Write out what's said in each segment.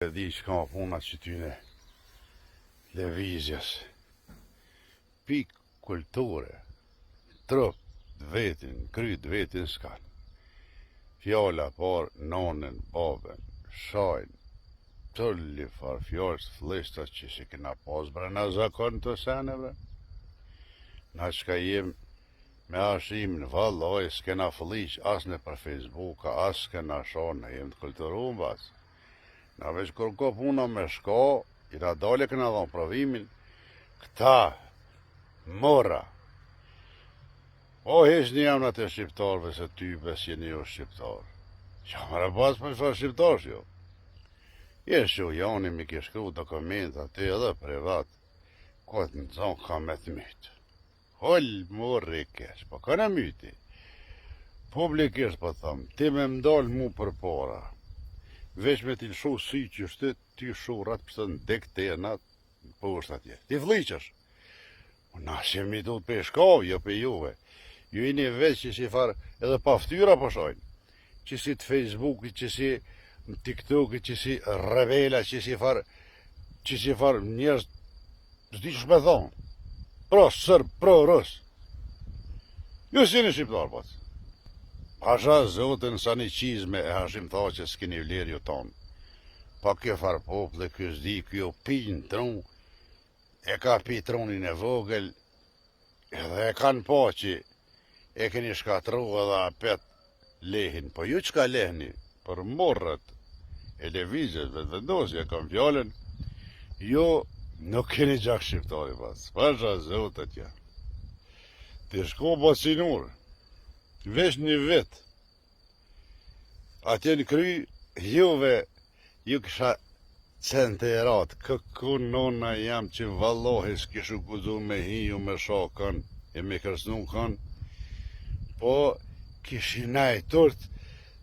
E di çka ma puna qëtyne lëvizjes. Pik kulture, trup t'vetin, kry t'vetin s'kan. Fjala por nonën, babën, shajnë, tërli far fjalë të flliqta që s'i kena pas bre na zakon të sene bre. Na çka jem me Hashimin, vallaj, s'kena flliq as nëpër Facebooka, as s'kena sha, na jem të kulturum bas. Na veç kur ka puna me shko, i ra dale kena dhonë provimin, këta, mora, o heqni emnat e shqiptarëve se ty bes jeni jo shqiptar. Qa më pas për çfarë shqiptarsh jo. Jesh ju jani mi ke shkru dokument aty edhe privat, ko të nëzonë ka me të mytë. Hol morri keq, po kënë myti. Publikisht po thom, ti me m'dal mu përpara. Veç me t'i lëshu sy qështu, ty shurrat pse në dek të në poshtë atje. Ti flliqesh. Po na s'jemi tut pe shkav, jo pe juve. Ju jeni veç që si farë edhe pa ftyra po shojnë. Që si të Facebookit, që si në TikTokit, që si rebela, që si farë, që si farë njerëz, s'di qysh me thonë. Pro sërb, pro rus. Ju s'jeni shqiptar, po. Pasha zotin sa një qizme e Hashim Thaçit s'keni vlerë ju tonë. Pa kjo farë populli, kjo s'di, kjo pin trun, e ka pi trunin e vogël, edhe e kanë pa që e keni shkatru edhe apet lehin. Po ju çka lehni për morët e lëvizjes Vetëvendosje, kam fjalën, ju nuk keni gjak shqiptari pas. Pasha zotit ja. Ti shko po si nur, veç një vit, atje në kry, juve, ju kisha centerat, këku nona jam që vallohi s'kishu guxu me hi ju me sha kënë, e me kërcnu kënë, po kishin najt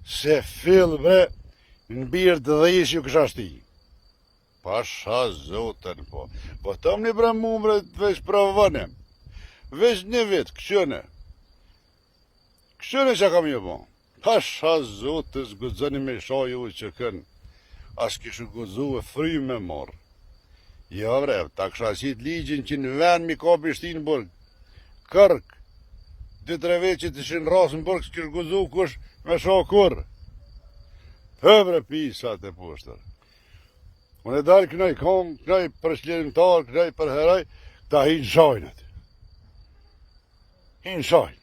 se fill bre, në birë të dhisë ju kisha shti. Pasha zotën, po. Po të më një bre mu bre, veç provone. Veç një vit, këqyne. Këqyne që kam ju bo. Pasha zotën, s'guxoni me sha ju që kënë. As kishu guxu e fry me morë. Jo bre, ta kisha qitë ligjin që në ven mi ka pishti në burg. Kërk, dy tre vetë që të ishin rrasë në burg, s'kish guxu kush me sha kurrë. Pë bre pisat e poshtër. Unë e dalë kënaj kongë, kënaj për çlirimtar, kënaj për heroj, këta hinë shajnë aty. Hinë shajnë.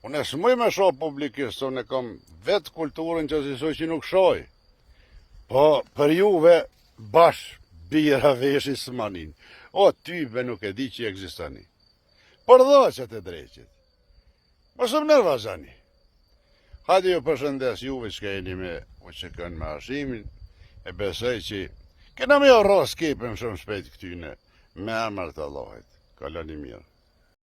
Unë e s'muj me sha publikisht, se unë e kam vetë kulturën që asisoj që nuk shaj. Po, për juve, bash bira veshi s'manin. O, ty be nuk e di që ekzistoni. Për dhoqet e dreqit. Mos më nervozoni. Hajde ju përshëndes juve që jeni me UÇK-në me Hashimin, e besoj që kena me jo rrasë kepën shumë shpejt këtyne, me emër të Allahit. Kaloni mirë.